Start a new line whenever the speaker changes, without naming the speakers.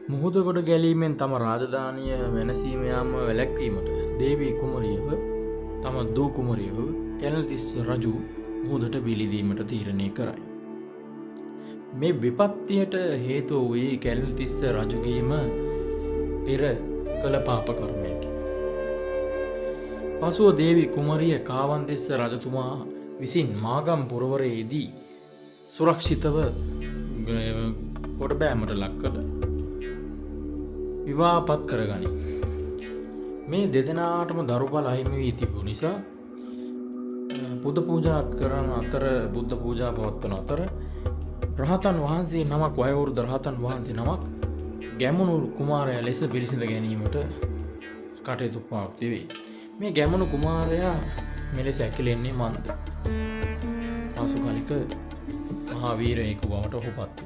මුහුද ගොඩ ගැලීමෙන් තම රාජධානිය වෙනසීම යාම වැළැක්වීමට දේවී කුමරියව තම දූ කුමරියව කැලණිතිස්ස රජු මුහුදට බිලි දීමට තීරණය කරයි. මේ විපත්තියට හේතුව වූයේ කැලණිතිස්ස රජුගේම පෙර කළ පාප කර්මයකි. පසුව දේවී කුමරිය කාවන්තිස්ස රජතුමා විසින් මාගම් පුරවරයේදී සුරක්ෂිතව ගොඩබෑමට ලක් කළ විවාහපත් කරගනී. මේ දෙදෙනාටම දරුබල අහිමි වී තිබූ නිසා පුද පූජා කරන අතර බුද්ධ පූජා පවත්වන අතර රහතන් වහන්සේ නමක් වයෝවෘද්ධ රහතන් වහන්සේ නමක් ගැමුණු කුමාරයා ලෙස පිළිසිඳ ගැනීමට කටයුතු ප්‍රාප්ති වේ. මේ ගැමුණු කුමාරයා මෙලෙස ඇකිලෙන්නේ මන්ද? පසු කලික මහා වීරයෙකු බවට ඔහු පත් වේ.